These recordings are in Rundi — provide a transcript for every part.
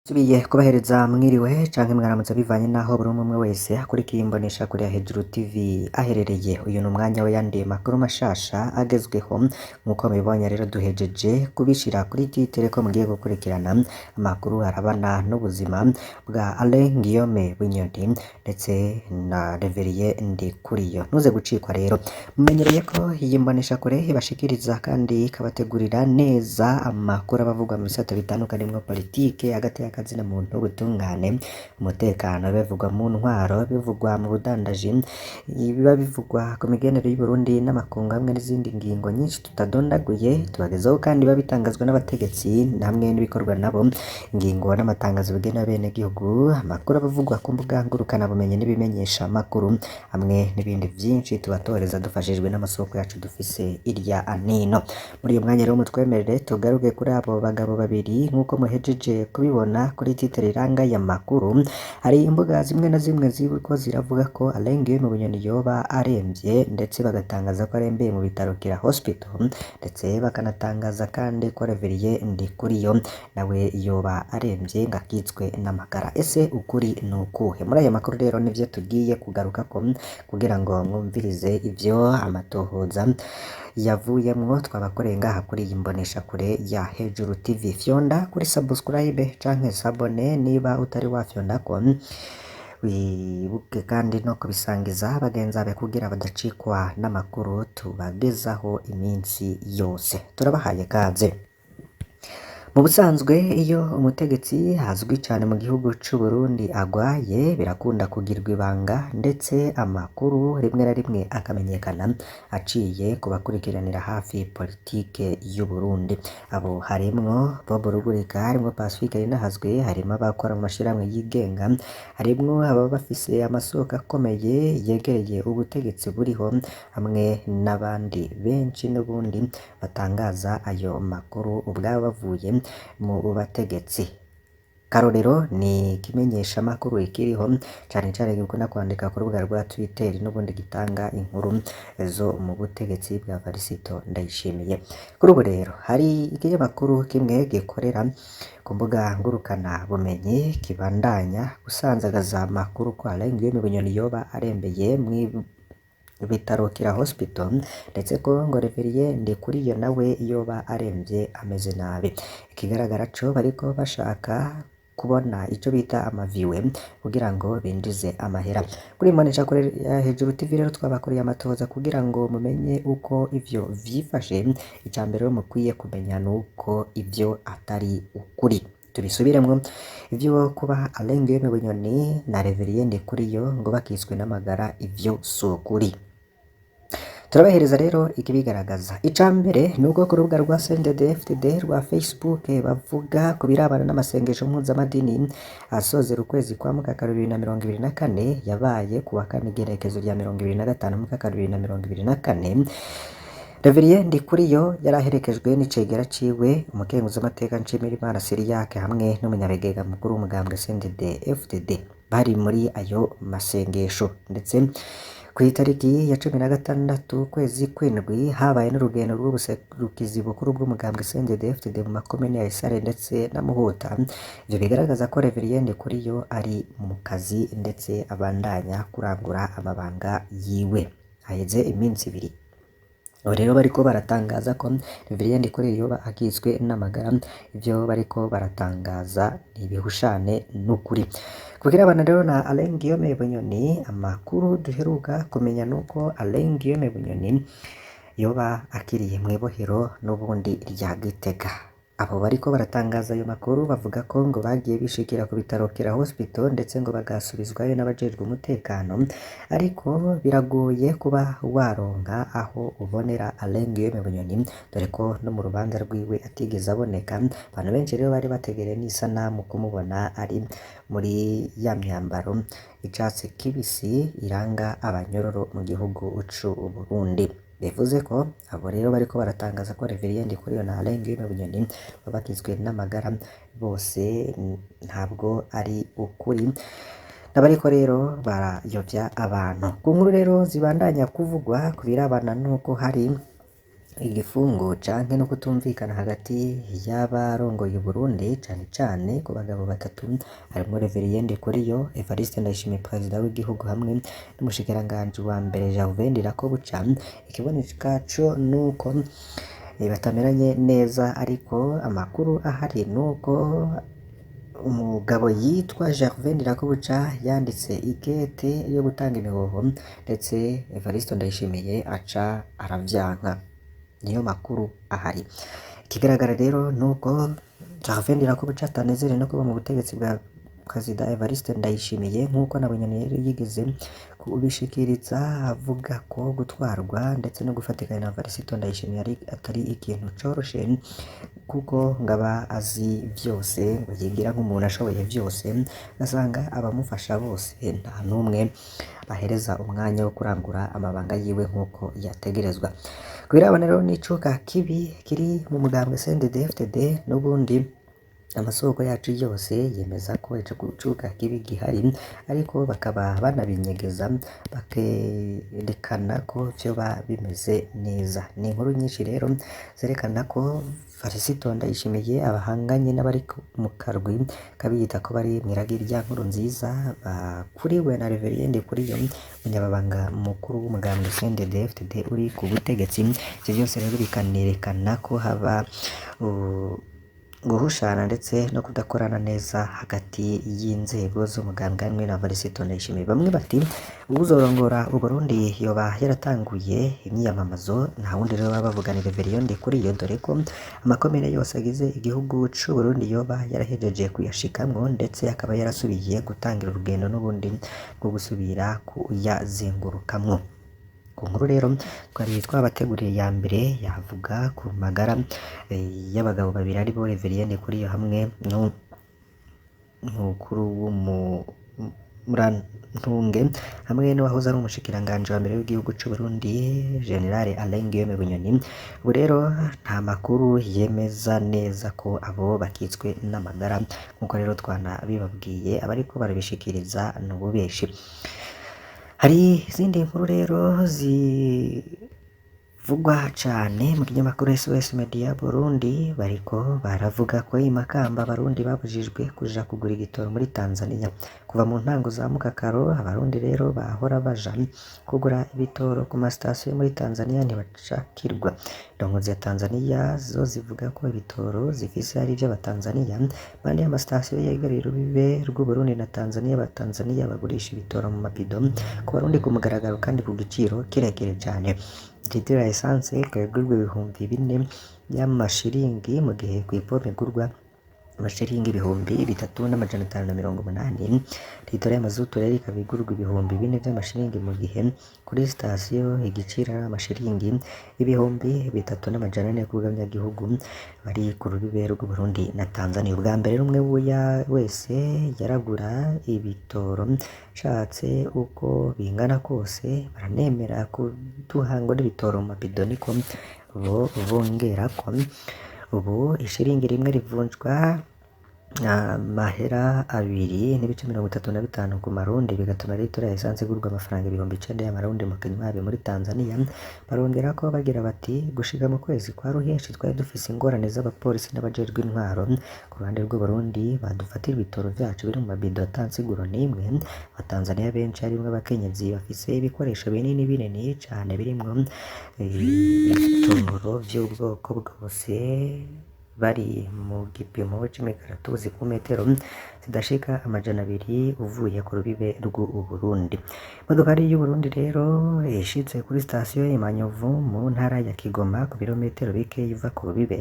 Nsubiye kubahereza mwiriwe canke mwaramutse bivanye naho buri umwe wese akurikiye imboneshakure ya Hejuru TV aherereye. Uyu ni umwanya w'ayandi makuru mashasha agezweho. Nk'uko mubibonye rero, duhejeje kubishira kuri titre ko mugiye gukurikirana amakuru arabana n'ubuzima bwa Alain Guillaume Bunyoni ndetse na Reverien Ndikuriyo. Ntuze gucikwa rero. Mumenyereye ko iyi mboneshakure ibashikiriza kandi ikabategurira neza amakuru abavugwa mu bisata bitandukanye, harimwo politike, hagati y'akazina muntu, ubutungane, umutekano, bivugwa mu ntwaro, bivugwa mu budandaji, biba bivugwa ku migenere y'Uburundi n'amakungu, hamwe n'izindi ngingo nyinshi tutadondaguye tubagezaho, kandi biba bitangazwa n'abategetsi hamwe n'ibikorwa nabo, ingingo n'amatangazo bigena abenegihugu, amakuru abavugwa ku mbuga ngurukanabumenyi n'ibimenyesha amakuru, hamwe n'ibindi vyinshi tubatoreza dufashijwe n'amasoko yacu dufise irya anino. Muri uyu mwanya rero, mutwemerere tugaruke kuri abo bagabo babiri. Nk'uko muhejeje kubibona kuri titre iranga aya makuru, hari imbuga zimwe na zimwe ziriko ziravuga ko Alain Guillaume Bunyoni yoba aremvye, ndetse bagatangaza ko arembeye mu bitaro Kira Hospital, ndetse bakanatangaza kandi ko Reverien Ndikuriyo nawe yoba aremvye ngo akitswe n'amagara. Ese ukuri ni ukuhe? Muri aya makuru rero nivyo tugiye kugarukako kugira ngo mwumvirize ivyo amatohoza yavuyemwo twabakoreye ngaha kuri iyi mboneshakure ya Hejuru TV. Fyonda kuri subscribe canke s'abonner niba utari wafyondako, wibuke kandi no kubisangiza bagenzi bawe kugira badacikwa n'amakuru tubagezaho iminsi yose. Turabahaye kaze. Mu busanzwe, iyo umutegetsi azwi cane mu gihugu c'Uburundi agwaye, birakunda kugirwa ibanga, ndetse amakuru rimwe na rimwe akamenyekana aciye ku bakurikiranira hafi politike y'Uburundi. Abo harimwo Bob Rugurika, harimwo Pacifique Ninahazwe, harimwo abakora mu mashirahamwe yigenga, harimwo ababa bafise amasoko akomeye yegereye ubutegetsi buriho, hamwe n'abandi benshi n'ubundi batangaza ayo makuru ubwabo bavuye mu bategetsi. Karorero ni ikimenyeshamakuru ikiriho cane cane gikunda kwandika ku rubuga rwa Twitter, n'ubundi gitanga inkuru zo mu butegetsi bwa Varisito Ndayishimiye. Kuri ubu rero hari ikinyamakuru kimwe gikorera ku mbuga ngurukana bumenyi kibandanya gusanzagaza amakuru ko Alain Guillaume Bunyoni yoba arembeye mwi bitaro Kira Hospital, ndetse ko ngo Reverien Ndikuriyo nawe yoba aremvye ameze nabi. Ikigaragara co, bariko bashaka kubona ico bita ama views kugira ngo binjize amahera. Kuri mboneshakure ya Hejuru TV rero twabakoreye amatohoza kugira ngo mumenye uko ivyo vyifashe. Ica mbere rero mukwiye kumenya nuko ivyo atari ukuri. Tubisubiremwo: ivyo kuba Alain Guillaume Bunyoni na Reverien Ndikuriyo ngo bakitswe n'amagara, ivyo si ukuri. Turabahereza rero ikibigaragaza. Ica mbere ni uko ku rubuga rwa CNDD-FDD rwa Facebook bavuga ku birabana n'amasengesho mpuzamadini asozera ukwezi kwa Mukakaro 2024, yabaye ku wa kane igerekezo rya 25 Mukakaro 2024. Reverien Ndikuriyo yari aherekejwe n'icegera ciwe, umukenguzamateka Nshimirimana Cyriaque, hamwe n'umunyabigega mukuru w'umugambwe CNDD FDD, bari muri ayo masengesho. Ndetse kw'itariki ya 16 ukwezi kw'indwi habaye n'urugendo rw'ubuserukizi bukuru bw'umugambwe CNDD FDD mu makomine ya Isare ndetse na Muhuta. Ivyo bigaragaza ko Reverien Ndikuriyo ari mu kazi ndetse abandanya kurangura amabanga yiwe. Haheze iminsi 2. Ubu rero bariko baratangaza ko Reverien Ndikuriyo yoba akitswe n'amagara. Ivyo bariko baratangaza ni ibihushane n'ukuri. Ku kirabana rero na Alain Guillaume Bunyoni, amakuru duheruka kumenya nuko Alain Guillaume Bunyoni yoba akiriye mw'ibohero n'ubundi rya Gitega. Abo bariko baratangaza ayo makuru bavuga ko ngo bagiye bishikira ku bitaro Kira Hospital, ndetse ngo bagasubizwayo n'abajejwe umutekano, ariko biragoye kuba waronka aho ubonera Alain Guillaume Bunyoni, dore ko no mu rubanza rwiwe atigeze aboneka. Abantu benshi rero bari bategereye n'isanamu kumubona ari muri ya myambaro icatsi kibisi iranga abanyororo mu gihugu c'u Burundi. Bivuze ko abo rero bariko baratangaza ko Reverien Ndikuriyo na Alain Guillaume Bunyoni baba bakitswe n'amagara bose, ntabwo ari ukuri, n'abariko rero barayovya abantu. Ku nkuru rero zibandanya kuvugwa ku birabana nuko hari Igifungo canke no kutumvikana hagati y'abarongoye Uburundi cane cane ku bagabo batatu harimwo Reverien Ndikuriyo, Evariste Ndayishimiye perezida w'igihugu hamwe n'umushikiranganji wa mbere Gervais Ndirakobuca. Ikiboneka co nuko batameranye neza, ariko amakuru ahari nuko umugabo yitwa Gervais Ndirakobuca yanditse ikete yo gutanga imihoho, ndetse Evariste Ndayishimiye aca aravyanka. Niyo makuru ahari. Ikigaragara rero nuko Gervais Ndirakobuca atanezerewe no kuba mu butegetsi bwa Perezida Evariste Ndayishimiye, nk'uko na Bunyoni yari yigeze kubishikiriza avuga ko gutwarwa ndetse no gufatikanya na Evariste Ndayishimiye atari ikintu coroshe, kuko ngo aba azi vyose, ngo yigira nk'umuntu ashoboye vyose, ugasanga abamufasha bose nta n'umwe ahereza umwanya wo kurangura amabanga yiwe nk'uko yategerezwa. Ku birabana rero n'icuka kibi kiri mu mugambwe CNDD-FDD, n'ubundi amasoko yacu yose yemeza ko ico cuka kibi gihari, ariko bakaba banabinyegeza bakerekana ko vyoba bimeze neza. Ni inkuru nyinshi rero zerekana ko Varisito Ndayishimiye abahanganye n'abari mu karwi kabiyita ko bari mw'iragi rya Nkurunziza, bakuriwe na Reverien Ndikuriyo, umunyamabanga mukuru w'umugambwe CNDD-FDD uri ku butegetsi. Ivyo vyose rero bikanerekana ko haba guhushana ndetse no kudakorana neza hagati y'inzego z'umugambwe hamwe na Varisito Ndayishimiye. Bamwe bati uwuzorongora Uburundi yoba yaratanguye imyiyamamazo, nta wundi rero baba bavuga ni Reverien Ndikuriyo, dore ko amakomine yose agize igihugu c'Uburundi yoba yarahejeje kuyashikamwo, ndetse akaba yarasubiye gutangira urugendo n'ubundi rwo gusubira kuyazengurukamwo. Ku nkuru rero twari twabateguriye ya mbere yavuga ku magara y'abagabo babiri aribo Reverien Ndikuriyo hamwe n'umukuru w'umurantunge hamwe n'uwahoze ari umushikiranganji wa mbere w'igihugu c'Uburundi General Alain Guillaume Bunyoni. Ubu rero nta makuru yemeza neza ko abo bakitswe n'amagara, nk'uko rero twanabibabwiye abariko barabishikiriza n'ububeshi. Hari izindi nkuru rero zivugwa cane mu kinyamakuru SOS Media Burundi, bariko baravuga ko i Makamba abarundi babujijwe kuja kugura igitoro muri Tanzania. Kuva mu ntango za mukakaro, abarundi rero bahora baja kugura ibitoro ku masitasiyo muri Tanzania ntibacakirwa. Indongozi ya Tanzania zo zivuga ko ibitoro zifise ari ivy'abatanzania. Impande y'amasitasiyo yegereye urubibe rw'Uburundi na Tanzania, abatanzania bagurisha ibitoro mu mabido ku barundi ku mugaragaro kandi ku giciro kirekire cane. Litiro ya esanse ikaba igurwa 4000 y'amashiringi, mu gihe kw'ipompe igurwa amashiringi 3580. Litiro y'amazutu rero ikaba igurwa 4000 vy'amashiringi, mu gihe kuri sitasiyo igiciro ari amashiringi 3400 ku bw'abanyagihugu bari ku rubibe rw'Uburundi na Tanzania. Ubwa mbere rumwe wese yaragura ibitoro ashatse uko bingana kose, baranemera kuduha ngo n'ibitoro mu mabido niko bo bongerako. Ubu ishiringi rimwe rivunjwa amahera 2.35 ku marundi, bigatuma litiro ya esanse igurwa amafaranga 9000 y'amarundi mu kinywabi muri Tanzania. Barongerako bagira bati gushika mu kwezi kwa ruhenshi twari dufise ingorane z'abapolisi n'abajejwe intwaro ku ruhande rw'Uburundi badufatira ibitoro vyacu biri mu mabido ata nsiguro n'imwe. Abatanzania benshi harimwo abakenyezi bafise ibikoresho binini binini cane birimwo ibitoro vy'ubwoko bwose, bari mu gipimo c'imikaratusi ku metero zidashika 200 uvuye ku rubibe rw'Uburundi. Imodokari y'Uburundi rero ishitse kuri sitasiyo ya Manyovu mu ntara ya Kigoma ku birometero bike iva ku rubibe.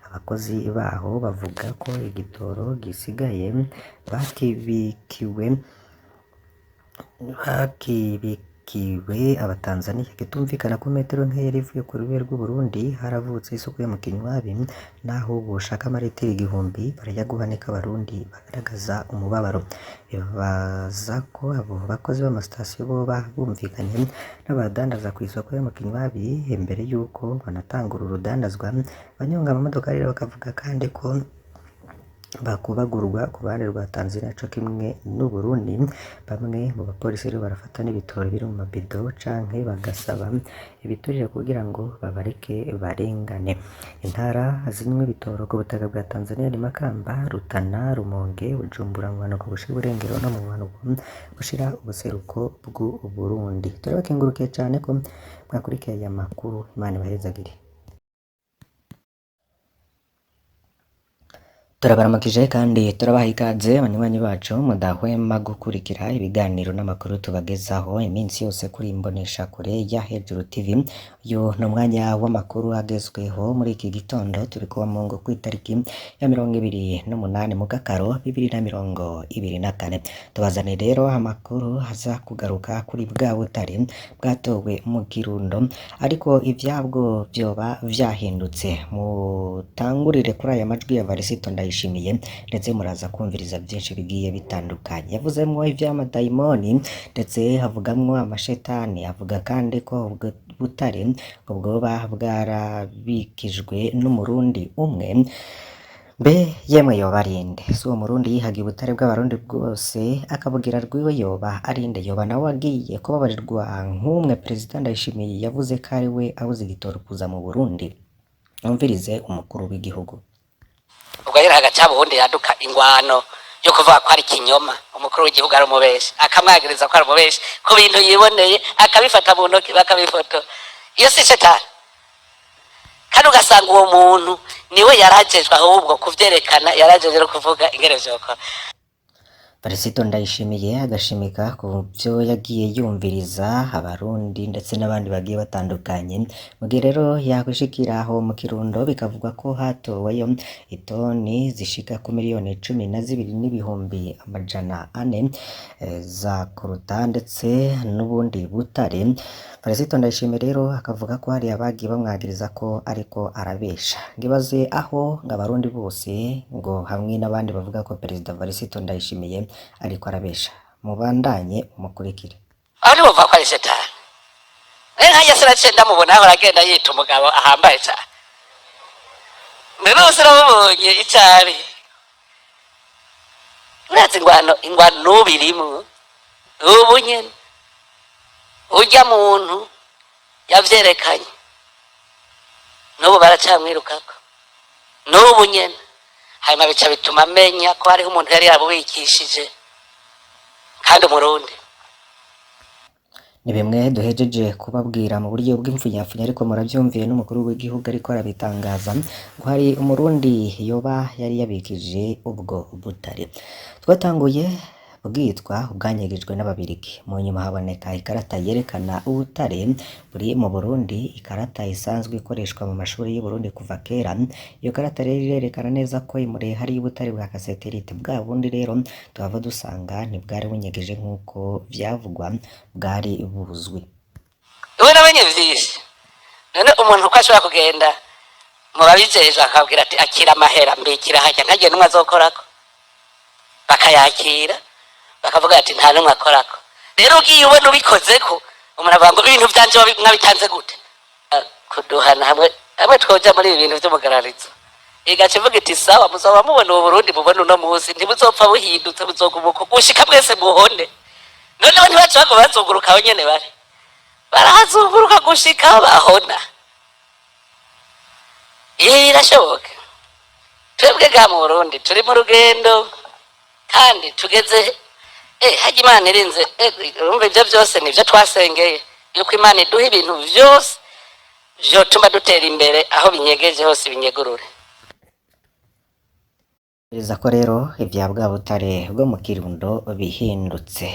Abakozi baho bavuga ko igitoro gisigaye bakibikiwe abatanzania kitumvikana ku metero nkeya ivuye ku rubibe rw'Uburundi. Haravutse isoko yo mu kinywabi, naho boshaka amaritiro 1000 barayaguha, niko abarundi bagaragaza umubabaro. Bibaza ko abo bakozi b'amasitasiyo boba bumvikanye n'abadandaza kw'isoko yo mu kinywabi imbere y'uko banatangura urudandazwa. Abanyonga amamodoka rero bakavuga kandi ko Bakubagurwa ku ruhande rwa Tanzania co kimwe n'Uburundi. Bamwe mu bapolisi rero barafata n'ibitoro biri mu mabido canke bagasaba ibiturire kugira ngo babareke barengane. Intara zinywa ibitoro ku butaka bwa Tanzania ni Makamba, Rutana, Rumonge, Bujumbura mu bumanuko bushira uburengero no mu bumanuko bushira ubuseruko bw'Uburundi. Turabakengurukiye cane ko mwakurikiye aya makuru. Imana ibahezagire. Turabaramukije kandi turabaha ikaze abanywanyi bacu mudahwema gukurikira ibiganiro n'amakuru tubagezaho iminsi yose kuri Imbonesha Kure ya Hejuru TV. Uyu ni umwanya w'amakuru agezweho muri iki gitondo, turi kuwa Mungu kw'itariki ya 28 Mukakaro 2024. Tubazaniye rero amakuru aza kugaruka kuri bwa butare bwatowe mu Kirundo, ariko ivyabwo vyoba vyahindutse. Mutangurire kuri aya majwi ya Varisito Ndayishimiye, ndetse muraza kumviriza byinshi bigiye bitandukanye. Yavuzemwo ivy'amadayimoni, ndetse havugamwo amashetani, avuga kandi ko ubwo butare ngo bwoba bwarabikijwe n'Umurundi umwe. Mbe yemwe yoba arinde? Si uwo Murundi yihagiye ubutare bw'Abarundi bwose akabugira rwiwe yoba arinde? Yoba nawe agiye kubabarirwa nk'umwe Perezida Ndayishimiye yavuze ko ari we abuze igitoro kuza mu Burundi? Umvirize umukuru w'igihugu. Ubwo rero hagaca ubundi yaduka ingwano yo kuvuga ko ari ikinyoma, umukuru w'igihugu ari umubeshi, akamwagiriza ko ari umubeshi ku bintu yiboneye, akabifata mu ntoki bakabifotora. Iyo si shetani? Kandi ugasanga uwo muntu niwe yarajejwe ahubwo kuvyerekana, yarajejwe no kuvuga ingene vyokora. Varisito Ndayishimiye agashimika ku vyo yagiye yumviriza Abarundi ndetse n'abandi bagiye batandukanye. Mu gihe rero yakwishikira aho mu Kirundo bikavugwa ko hatoweyo itoni zishika ku 12,400,000 za koruta ndetse n'ubundi butare. Varisito Ndayishimiye rero akavuga ko hari abagiye bamwagiriza ko ariko arabesha. Ngibaze aho ngo Abarundi bose ngo hamwe n'abandi bavuga ko Perezida Varisito Ndayishimiye ariko arabesha. Mubandanye mukurikire. Aho ntibumva ko ari shetani? Nkanjye sinaciye ndamubona ahora agenda yita umugabo ahambaye cane, none ubu sinamubonye icari. Urazi ingwano, ingwano n'ubu irimwo ubu nyene. Urya muntu yavyerekanye n'ubu baracamwirukako n'ubu nyene. Hanyuma bica bituma amenya ko hariho umuntu yari yabubikishije kandi Umurundi. Ni bimwe duhejeje kubabwira mu buryo bw'imfunyafunya, ariko muravyumviye n'umukuru w'igihugu ariko arabitangaza ngo hari Umurundi yoba yari yabikije ubwo butare. Twatanguye bwitwa ubwanyegejwe n'Ababirigi, mu nyuma haboneka ikarata yerekana ubutare buri mu Burundi, ikarata isanzwe ikoreshwa mu mashuri y'Uburundi kuva kera. Iyo karata rero irerekana neza ko imure hari ubutare bwa kaseterite. Bwa bundi rero tuhava dusanga ntibwari bunyegeje nk'uko vyavugwa, bwari buzwi. Ubu namenye vyinshi. None umuntu uko ashobora kugenda mu babijejwe akabwira ati akira amahera mbikira harya, ntagire n'umwe azokorako, bakayakira bakavuga ati nta n'umwe akorako. Rero ugiye ubona ubikozeko, umuntu avuga ngo ibintu vyanje mwabitanze gute? Kuduhana hamwe hamwe twoja muri ibi bintu vy'umugararizo, igaca ivuga iti sawa, muzoba mubona ubu Burundi mubona uno munsi ntibuzopfa buhindutse, buzoguma uko gushika mwese muhone. Noneho ntibaca baguma bazunguruka aho nyene bari barahazunguruka gushika aho bahona. Ibi birashoboka. Twebwe ga mu Burundi turi mu rugendo kandi tugeze harya Imana irinze urumva ivyo vyose nivyo twasengeye, yuko Imana iduha ibintu vyose vyotuma dutera imbere, aho binyegeje hose binyegurure. Gereza ko rero ivya bwa butare bwo mu Kirundo bihindutse.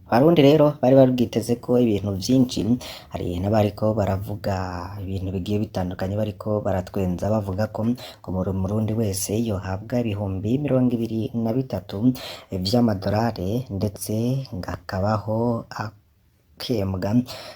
Abarundi rero bari babwiteze ko ibintu vyinshi, hari n'abariko baravuga ibintu bigiye bitandukanye, bariko baratwenza bavuga ko ngo buri Murundi wese yohabwa 23,000 vy'amadolari, ndetse ngo akabaho akembwa,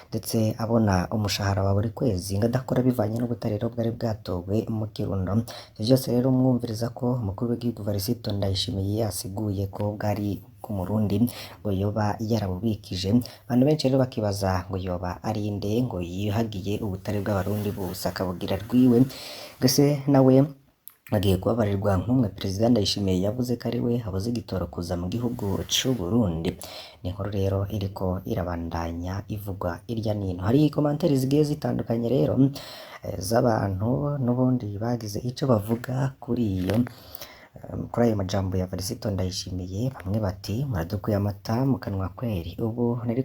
ndetse abona umushahara wa buri kwezi ngo adakora, bivanye n'ubutare rero bwari bwatowe mu Kirundo. Ivyo vyose rero mwumviriza ko umukuru w'igihugu Varisito Ndayishimiye yasiguye ko bwari bw'Umurundi ngo yoba yarabubikije. Abantu benshi rero bakibaza ngo yoba ari nde ngo yihagiye ubutare bw'Abarundi bose akabugira rwiwe, mbese nawe Agiye kubabarirwa nk'umwe Perezida Ndayishimiye yavuze ko ari we habuze igitoro kuza mu gihugu c'u Burundi. Ni inkuru rero iriko irabandanya ivugwa irya nino. Hari commentaires zigiye zitandukanye rero z'abantu n'ubundi bagize ico bavuga kuri ayo majambo ya Varisito Ndayishimiye. Bamwe bati: "Muradukuye amata mu kanwa kweri, ubu nari